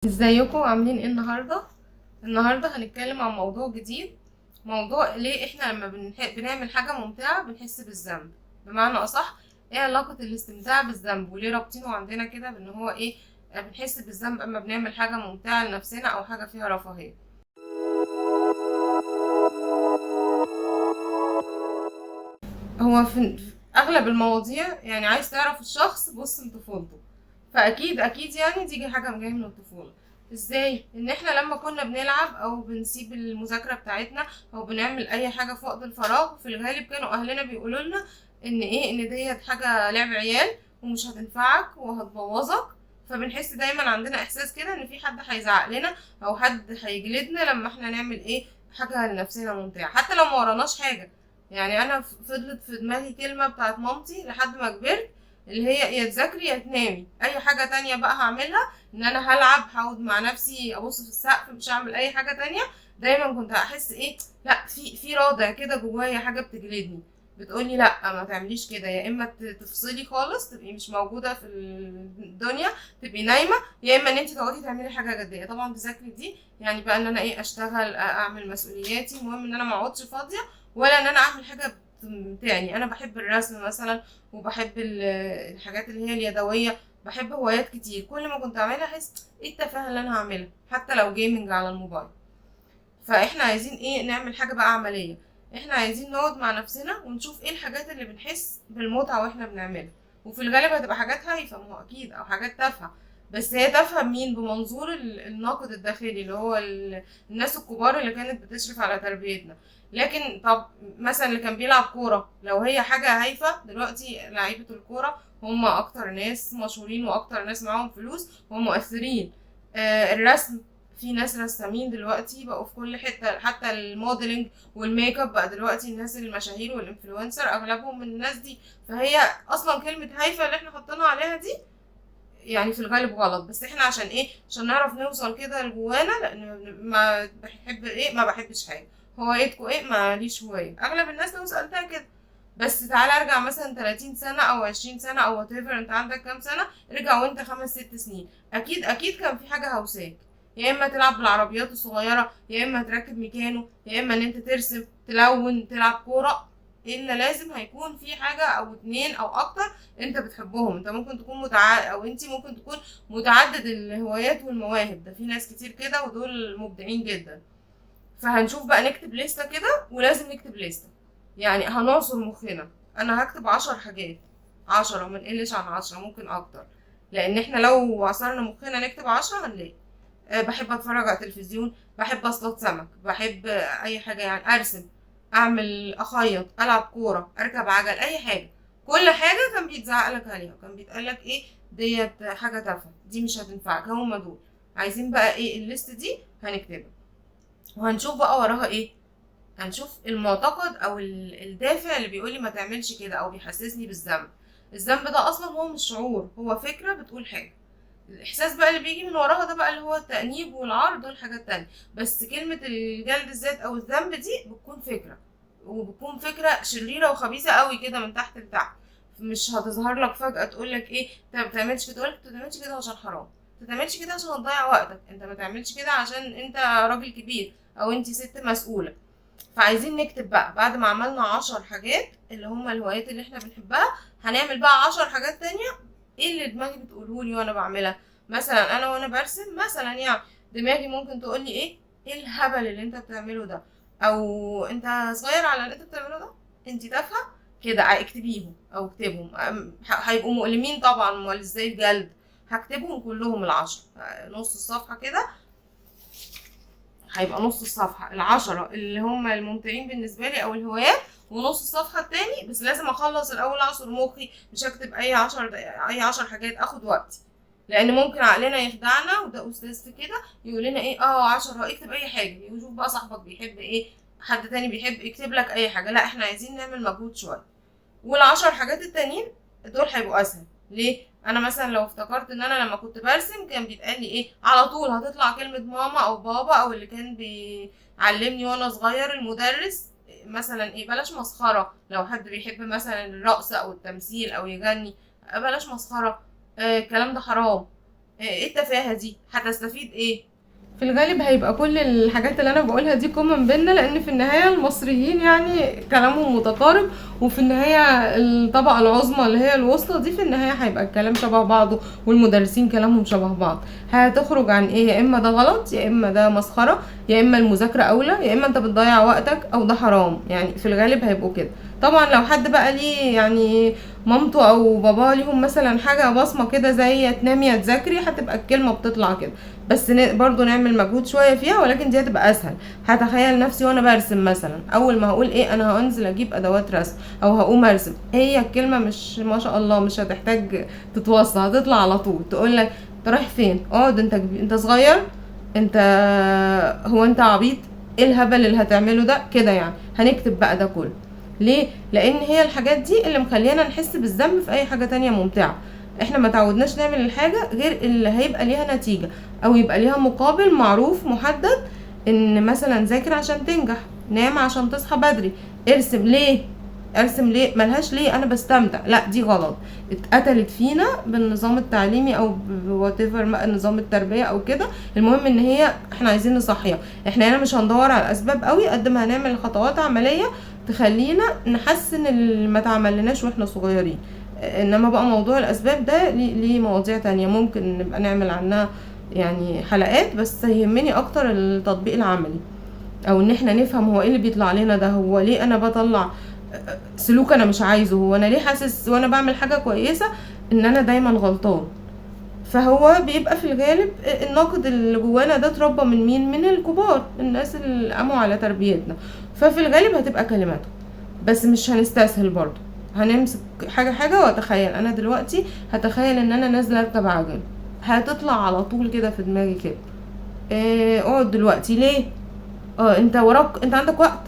ازيكم عاملين ايه النهارده؟ النهارده هنتكلم عن موضوع جديد، موضوع ليه احنا لما بنعمل حاجة ممتعة بنحس بالذنب. بمعنى اصح، ايه علاقة الاستمتاع بالذنب وليه رابطينه عندنا كده بان هو ايه بنحس بالذنب اما بنعمل حاجة ممتعة لنفسنا او حاجة فيها رفاهية. هو في اغلب المواضيع يعني عايز تعرف الشخص بص لطفولته، فاكيد اكيد يعني دي حاجة جاية من الطفولة. ازاي؟ ان احنا لما كنا بنلعب او بنسيب المذاكرة بتاعتنا او بنعمل اي حاجة في وقت الفراغ، في الغالب كانوا اهلنا بيقولوا لنا ان ايه، ان ديت حاجة لعب عيال ومش هتنفعك وهتبوظك. فبنحس دايما عندنا احساس كده ان في حد هيزعق لنا او حد هيجلدنا لما احنا نعمل ايه حاجة لنفسنا ممتعة، حتى لو ما وراناش حاجة. يعني انا فضلت في دماغي كلمة بتاعت مامتي لحد ما كبرت، اللي هي يا تذاكري يا تنامي، اي حاجة تانية بقى هعملها ان انا هلعب، هقعد مع نفسي ابص في السقف، مش هعمل اي حاجة تانية. دايما كنت احس ايه، لا في رادع كده جوايا، حاجة بتجلدني بتقولي لا ما تعمليش كده، يا اما تفصلي خالص تبقي مش موجودة في الدنيا تبقي نايمة، يا اما ان انت تقعدي تعملي حاجة جدية. طبعا تذاكري دي يعني بقى ان انا ايه اشتغل اعمل مسؤولياتي، المهم ان انا ما اقعدش فاضية ولا ان انا اعمل حاجة تمتعني. انا بحب الرسم مثلا، وبحب الحاجات اللي هي اليدوية، بحب هوايات كتير. كل ما كنت اعملها احس ايه التفاهة اللي انا هعملها، حتى لو gaming على الموبايل. فاحنا عايزين ايه، نعمل حاجة بقى عملية. احنا عايزين نقعد مع نفسنا ونشوف ايه الحاجات اللي بنحس بالمتعة واحنا بنعملها، وفي الغالب هتبقى حاجات هايفة، ما هو اكيد، او حاجات تافهة. بس هي تافهة مين؟ بمنظور الناقد الداخلي اللي هو الناس الكبار اللي كانت بتشرف على تربيتنا. لكن طب مثلا اللي كان بيلعب كورة، لو هي حاجة هايفة، دلوقتي لعيبة الكورة هم اكتر ناس مشهورين واكتر ناس معاهم فلوس ومؤثرين. الرسم، في ناس رسامين دلوقتي بقوا في كل حتة، حتى ال modeling وال make up بقى دلوقتي الناس المشاهير وال influencer اغلبهم من الناس دي. فهي اصلا كلمة هايفة اللي احنا حاطينها عليها دي يعني في الغالب غلط، بس احنا عشان ايه، عشان نعرف نوصل كده لجوانا، لان ما بحب ايه، ما بحبش حاجة، هوايتكم ايه، ماليش هواية، اغلب الناس لو سالتها كده. بس تعالى ارجع مثلا 30 سنة او 20 سنة او whatever انت عندك كام سنة، ارجع وانت 5 6 سنين، اكيد اكيد كان في حاجة هوساك، يا اما تلعب بالعربيات الصغيرة، يا اما تركب ميكانو، يا اما ان انت ترسم، تلون، تلعب كورة. الا لازم هيكون في حاجة او اتنين او اكتر انت بتحبهم. انت ممكن تكون او انت ممكن تكون متعدد الهوايات والمواهب، ده في ناس كتير كده ودول مبدعين جدا. فهنشوف بقى، نكتب لستة كده، ولازم نكتب لستة، يعني هنعصر مخنا. انا هكتب 10 حاجات، 10 ما نقلش عن 10، ممكن اكتر، لان احنا لو عصرنا مخنا نكتب 10 هنلاقي. بحب اتفرج على التلفزيون، بحب اصطاد سمك، بحب اي حاجة يعني، ارسم، اعمل، اخيط، العب كورة، اركب عجل، اي حاجة. كل حاجة كان بيتزعق لك عليها، وكان بيتقال لك ايه ديت حاجة تافهة، دي مش هتنفعك. هما دول عايزين بقى ايه ال list دي هنكتبها، وهنشوف بقى وراها ايه. هنشوف المعتقد او الدافع اللي بيقولي ما تعملش كده او بيحسسني بالذنب. الذنب ده اصلا هو مش شعور، هو فكرة بتقول حاجة. الاحساس بقى اللي بيجي من وراها ده بقى اللي هو التأنيب والعار، دول حاجات تانية. بس كلمة الجلد الذات او الذنب دي بتكون فكرة، وبتكون فكرة شريرة وخبيثة قوي كده من تحت لتحت، مش هتظهر لك فجأة تقول لك ايه انت ما بتعملش كده، تقول لك ما تعملش كده عشان حرام، ما تعملش كده عشان هتضيع وقتك، انت ما تعملش كده عشان انت راجل كبير او انت ست مسؤولة. فعايزين نكتب بقى بعد ما عملنا 10 حاجات اللي هم الهوايات اللي احنا بنحبها، هنعمل بقى 10 حاجات تانية. ايه اللي دماغي بتقوله لي وانا بعملها؟ مثلا انا وانا برسم مثلا، يعني دماغي ممكن تقول لي ايه، ايه الهبل اللي انت بتعمله ده، او انت صغير على اللي انت بتعمله ده، انت تافهة كده. اكتبيهم او اكتبهم، هيبقوا مؤلمين طبعا، امال ازاي الجلد. هكتبهم كلهم 10، نص الصفحة كده هيبقى نص الصفحة 10 اللي هم الممتعين بالنسبة لي او الهوايات، ونص الصفحة التاني. بس لازم اخلص الاول، اعصر مخي، مش هكتب اي 10 حاجات، اخد وقتي، لان ممكن عقلنا يخدعنا، وده استاذ في كده يقول لنا ايه 10 اكتب اي حاجة، يشوف بقى صاحبك بيحب ايه، حد تاني بيحب، يكتب لك اي حاجة. لا، احنا عايزين نعمل مجهود شوية. وال10 حاجات التانيين دول هيبقوا اسهل. ليه؟ انا مثلا لو افتكرت ان انا لما كنت برسم كان بيتقال لي ايه على طول، هتطلع كلمة ماما او بابا او اللي كان بيعلمني وانا صغير المدرس مثلا ايه، بلاش مسخرة. لو حد بيحب مثلا الرقص او التمثيل او يغني، بلاش مسخرة، الكلام ده حرام، ايه التفاهة دي، هتستفيد ايه؟ في الغالب هيبقى كل الحاجات اللي انا بقولها دي common بينا، لان في النهاية المصريين يعني كلامهم متقارب، وفي النهاية الطبقة العظمى اللي هي الوسطى دي في النهاية هيبقى الكلام شبه بعضه، والمدرسين كلامهم شبه بعض. هتخرج عن ايه؟ يا اما ده غلط، يا اما ده مسخرة، يا اما المذاكرة اولى، يا اما انت بتضيع وقتك، او ده حرام. يعني في الغالب هيبقوا كده. طبعا لو حد بقى ليه يعني مامته او باباه ليهم مثلا حاجة بصمة كده زي يا تنامي يا تذاكري، هتبقى الكلمة بتطلع كده، بس برضو نعمل مجهود شوية فيها، ولكن دي هتبقى اسهل. هتخيل نفسي وانا برسم مثلا، اول ما هقول ايه، انا هنزل اجيب ادوات رسم او هقوم ارسم، هي الكلمة مش ما شاء الله مش هتحتاج تتوصى، هتطلع على طول تقول لك انت رايح فين، اقعد، انت كبير، انت صغير، انت هو انت عبيط، ايه الهبل اللي هتعمله ده كده يعني. هنكتب بقى ده كله ليه؟ لان هي الحاجات دي اللي مخلينا نحس بالذنب في اي حاجة تانية ممتعة. احنا ما تعودناش نعمل الحاجة غير اللي هيبقى ليها نتيجة او يبقى ليها مقابل معروف محدد، ان مثلا ذاكر عشان تنجح، نام عشان تصحى بدري، ارسم ليه، ارسم ليه، ملهاش ليه، انا بستمتع، لا دي غلط، اتقتلت فينا بالنظام التعليمي او whatever نظام التربية او كده. المهم ان هي احنا عايزين نصحيها، احنا هنا مش هندور على الاسباب قوي قد ما هنعمل خطوات عملية تخلينا نحسن اللي ما تعملناش واحنا صغيرين. انما بقى موضوع الاسباب ده ليه مواضيع تانية ممكن نبقى نعمل عنها يعني حلقات، بس يهمني اكتر التطبيق العملي، او ان احنا نفهم هو ايه اللي بيطلع لنا ده، هو ليه انا بطلع سلوك انا مش عايزه، هو انا ليه حاسس وانا بعمل حاجة كويسة ان انا دايما غلطان. فهو بيبقى في الغالب الناقد اللي جوانا ده اتربى من مين؟ من الكبار، الناس اللي قاموا على تربيتنا، ففي الغالب هتبقى كلماته. بس مش هنستسهل برضو، هنمسك حاجة حاجة واتخيل انا دلوقتي هتخيل ان انا نازلة اركب عجل، هتطلع على طول كده في دماغي كده، اقعد دلوقتي ليه؟ انت وراك، انت عندك وقت،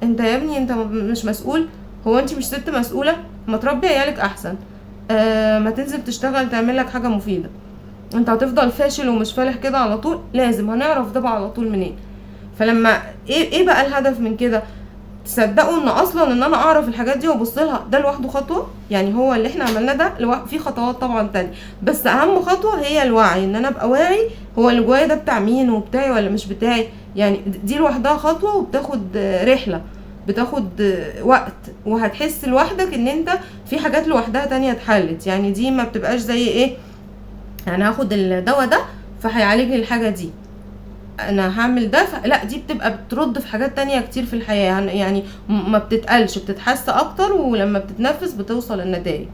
انت يا ابني انت مش مسؤول، هو انت مش ست مسؤولة؟ ما تربي عيالك احسن، ما تنزل تشتغل تعمل لك حاجة مفيدة، انت هتفضل فاشل ومش فالح كده على طول. لازم هنعرف ده بقى على طول منين. فلما ايه بقى الهدف من كده؟ تصدقوا ان اصلا ان انا اعرف الحاجات دي وابص لها ده لوحده خطوة، يعني هو اللي احنا عملناه ده في خطوات طبعا تانية، بس اهم خطوة هي الوعي، ان انا ابقى واعي هو اللي جوايا ده بتاع مين وبتاعي ولا مش بتاعي. يعني دي لوحدها خطوة، وبتاخد رحله، بتاخد وقت، وهتحس لوحدك ان انت في حاجات لوحدها تانية اتحلت. يعني دي ما بتبقاش زي ايه، انا هاخد الدواء ده فهيعالج لي الحاجة دي، انا هعمل ده لا، دي بتبقى بترد في حاجات تانية كتير في الحياة، يعني ما بتتقلش، بتتحس اكتر، ولما بتتنفس بتوصل النتائج.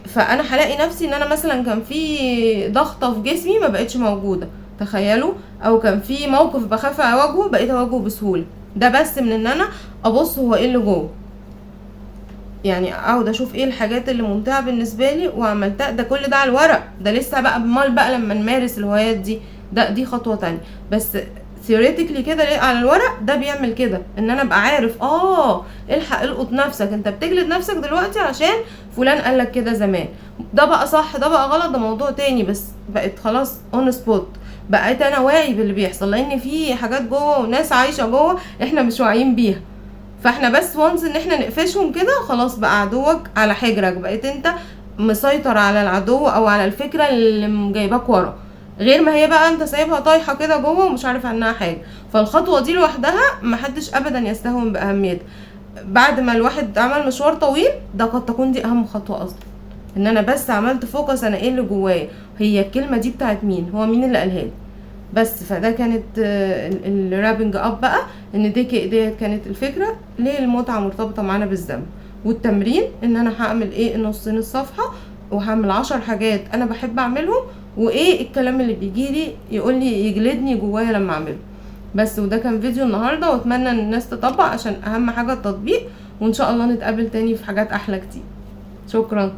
فانا هلاقي نفسي ان انا مثلا كان في ضغطة في جسمي ما بقتش موجودة، تخيلوا، او كان في موقف بخاف اواجهه بقيت اواجهه بسهولة. ده بس من ان انا ابص هو ايه اللي جوه، يعني اقعد اشوف ايه الحاجات اللي ممتعة بالنسبة لي وعملتها. ده كل ده على الورق، ده لسه بقى امال بقى لما نمارس الهوايات دي، ده دي خطوة تانية. بس theoretically كده ليه على الورق ده بيعمل كده، ان انا ابقى عارف الحق القط نفسك، انت بتجلد نفسك دلوقتي عشان فلان قالك كده زمان، ده بقى صح ده بقى غلط، ده موضوع تاني، بس بقت خلاص on spot، بقيت انا واعي باللي بيحصل، لان في حاجات جوه وناس عايشه جوه احنا مش واعيين بيها. فاحنا بس وانس ان احنا نقفشهم كده، خلاص بقى عدوك على حجرك، بقيت انت مسيطر على العدو او على الفكرة اللي جايباك ورا، غير ما هي بقى انت سايبها طايحة كده جوه ومش عارف عنها حاجة. فالخطوه دي لوحدها محدش ابدا يستهون باهميتها. بعد ما الواحد عمل مشوار طويل، ده قد تكون دي اهم خطوة اصلا، ان انا بس عملت focus انا ايه اللي جوايا، هي الكلمة دي بتاعت مين، هو مين اللي قالها لي بس. فده كانت ال wrapping up بقى، ان دي ديت كانت الفكرة ليه المتعة مرتبطة معانا بالذنب. والتمرين ان انا هعمل ايه نصين الصفحة، وهعمل 10 حاجات انا بحب اعملهم، وايه الكلام اللي بيجيلي يقول لي يجلدني جوايا لما اعمله بس. وده كان فيديو النهارده، واتمنى ان الناس تطبق عشان اهم حاجة التطبيق، وان شاء الله نتقابل تاني في حاجات احلى كتير. شكرا.